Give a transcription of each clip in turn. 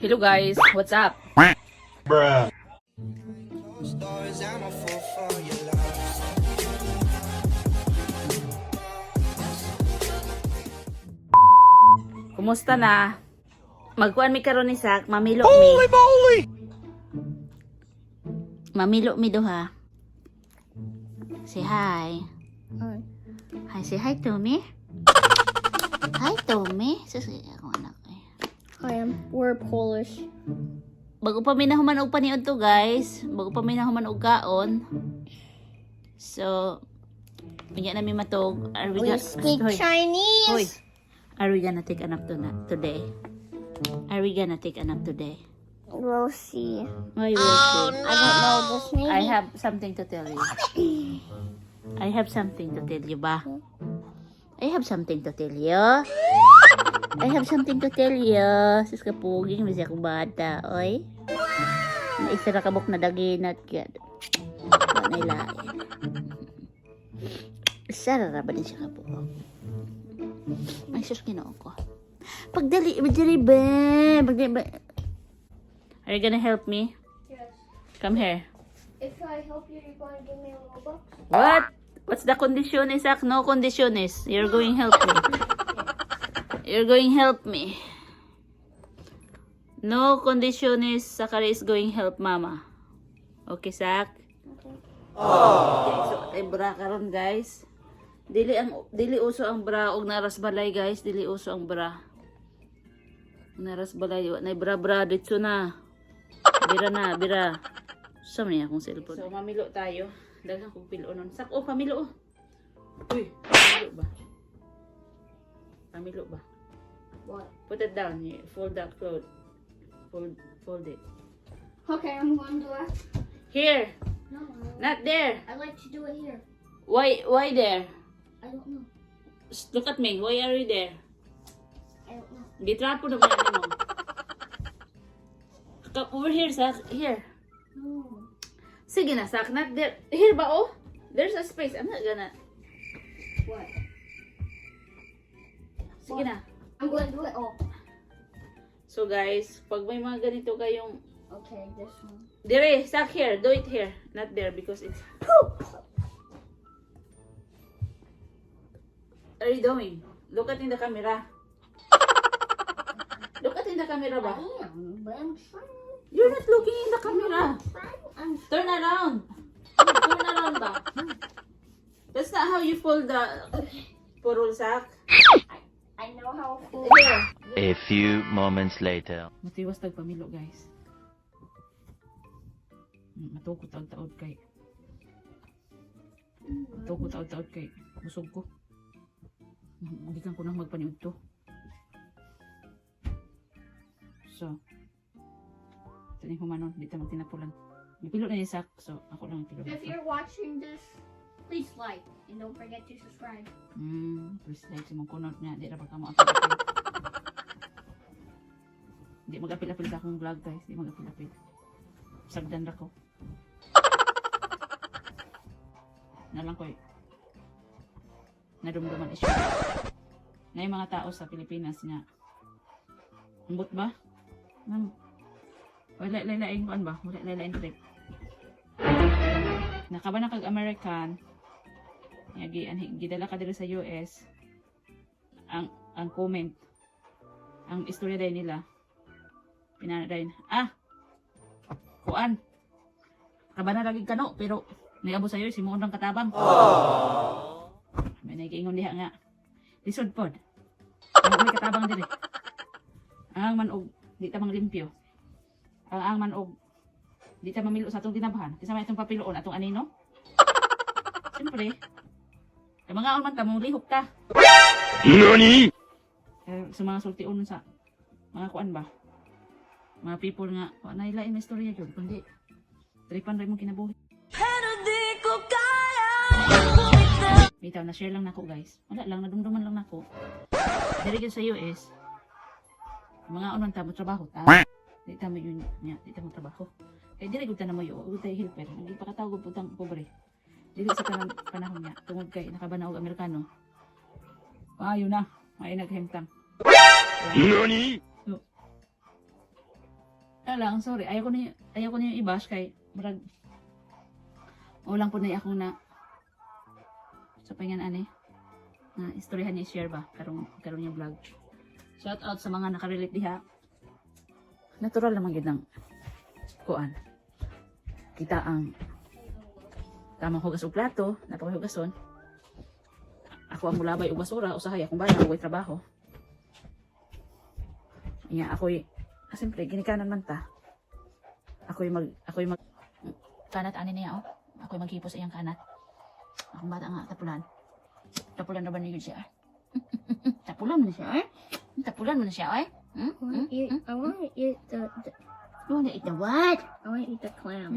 Hello guys, what's up? Bruh. Stars, I'm a fool for your love. Kumusta na? Magkuan mi karon ni Sak, mamilo mi. Holy moly! Mamilo mi duha. Say hi. Hi. Hi, say hi to me. Hi to me. Sus, ako anak eh. I am. We're Polish. Bago pa mi nahuman og paniud to, guys. Bago pa mi nahuman og kaon. So, unya na mi matog. Are we We speak Hoy. Chinese. Hoy. Are we gonna take a nap today? Are we gonna take a nap today? We'll see. Why we'll see. I don't know this maybe. I have something to tell you. I have something to tell you ba? I have something to tell you. I have something to tell you. Sus ka puging, bisa akong bata, oy. Naisa ra kabok na daginat kaya. Wa na ilain. Isa ra ra ba din siya kabuok? Ay, sus, Ginoo ko. Pagdali, pagdali ba? Pagdali ba? Are you gonna help me? Yes. Come here. If I help you, you're going to give me a Robux. What? What's the condition, Isaac? No condition is. You're going help me. You're going help me. No condition is Zachary is going help mama. Okay, Zach? Okay. Okay, so ay bra karon, guys. Dili uso ang bra og naras balay, guys, dili uso ang bra. Naras balay wa nay bra bra dito na. Bira na, bira. Sa man akong cellphone. So mamilo tayo. Daghang kong pilo nun. Sak oh, pamilo oh. Uy, pamilo ba? Pamilo ba? What? Put it down. You fold that cloth. Fold fold it. Okay, I'm going to do it. Here, No. not there. I like to do it here. Why there? I don't know. Shh, look at me. Why are you there? I don't know. Gitrapo naman yan mo. Come over here, Sak. Here. No. Sige na, Sak. Not there. Here ba, oh? There's a space. I'm not gonna. What? Sige na. I'm going to do it all. So, guys, pag may mga ganito kayong. Okay, this one. Dire, Sak, here. Do it here. Not there because it's. Poop! What are you doing? Look at in the camera. Look at in the camera ba? I am, but I'm trying. You're not looking in the camera. Trying. I'm Turn around. Turn around ba? That's not how you fold the purul, Sak. I know how to Here. A few moments later. Matiwas tag pamilo, guys. Matuko taod-taod kay. Matuko taod-taod kay. Busog ko. Gikan ko nang magpaniud to. So, ito ni humanon, di ta magtinapulan. Mipilo na ni Sak, so ako lang ang pilo. If you're watching this, please like and don't forget to subscribe. Please like si mong kunot niya, di ra ba ka mo apil. Di mag-apil-apil sa akong vlog, guys, di mag-apil-apil. Sagdan ra ko. Nalang ko eh. Nadumduman issue. Na yung mga tao sa Pilipinas nga. Ambot ba? Ma'am. Wala lalaing kuan ba? Wala lalaing trip. Nakaba na kag American. Yagi anhi gidala ka diri sa US. Ang comment, ang istorya dahil nila pinana dahil ah kuan kaba na lagi kano pero niabot sa iyo si mo ang katabang. May nagiingon diha nga lisod pod ang may katabang diri ang man og di ta manglimpyo ang man og di ta mamilo sa atong tinabhan kinsa may atong papiloon atong anino. Siyempre kay mga man ta mong lihok ta. NANI? Eh, sa mga sultion sa mga kuan ba? Mga people nga, wa na ilain may istorya gyud kundi tripan ra imong kinabuhi. Pero di ko kaya. Bitaw na share lang nako, guys. Wala lang, nadumduman lang nako. Diri gyud sa US. Mga unan ta mo trabaho ta. Di ta mo yun nya, di ta mo trabaho. Kay diri gud ta na mo yo, gud tay helper. Nagipakatawag gud putang pobre. Dili sa kanang panahon niya tungod kay nakabana og Amerikano. Ayo na, ay naghimtang. NANI? Lang, sorry. Ayaw ko na yung i-bash kay murag ulang po na ako na sa pangan ani na istoryahan niya, share ba karong karong yung vlog. Shout out sa mga nakarelate diha. Natural naman gid ng kuan. Kita ang tamang hugas og plato, napakahugason. Ako ang mulabay og basura, usahay akong bana way trabaho. Nya ako'y ah, siyempre ginikanan man ta. Ako'y mag kanat ani niya oh. Ako'y maghipos iyang kanat. Akong bata nga tapulan. Tapulan na ba niyo siya? Tapulan mo na siya eh. Tapulan mo na siya eh. Hmm? I wanna eat. I wanna eat the You wanna eat the what? I wanna eat the clam.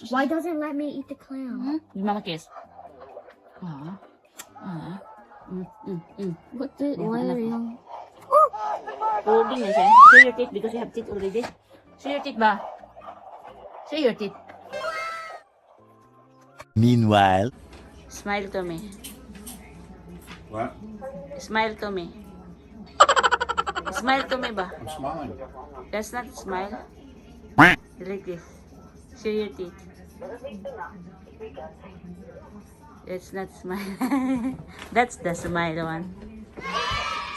Why doesn't let me eat the clam? Hmm? Give Mama kiss. Ah. Ah. What the? Yeah, Why anak are ko. you? Holding na siya. Show your teeth because you have teeth already. Show your teeth ba? Show your teeth. Meanwhile. Smile to me. What? Smile to me. Smile to me ba? I'm smiling. That's not smile. Like this. Show your teeth. That's not smile. That's the smile one.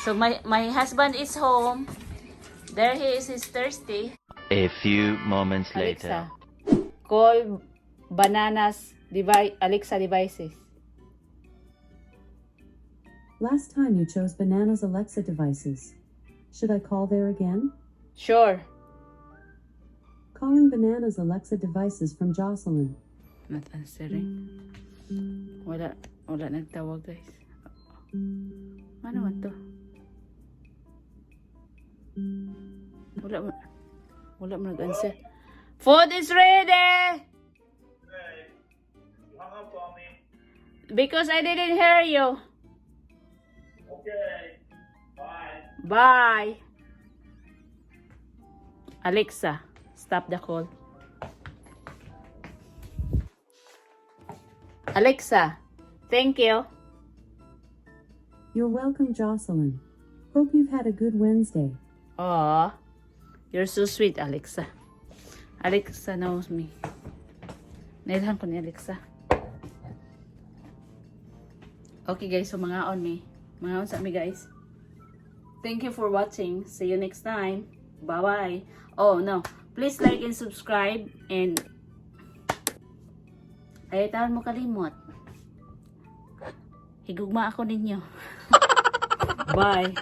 So my husband is home. There he is. He's thirsty. A few moments later. Alexa, call bananas device Alexa devices. Last time you chose Bananas Alexa devices. Should I call there again? Sure. Calling Bananas Alexa devices from Jocelyn. Not answering. Wala, wala nagtawag, guys. Ano man to? Wala mo nag-answer. Food is ready! Because I didn't hear you. Okay. Bye. Bye. Alexa, stop the call. Alexa, thank you. You're welcome, Jocelyn. Hope you've had a good Wednesday. Aw, you're so sweet, Alexa. Alexa knows me. Nailhan ko ni Alexa. Okay guys, so mangaon mi. Mangaon sa mi, guys. Thank you for watching. See you next time. Bye-bye. Oh no, please like and subscribe and ay taon mo kalimot. Higugma ako ninyo. Bye.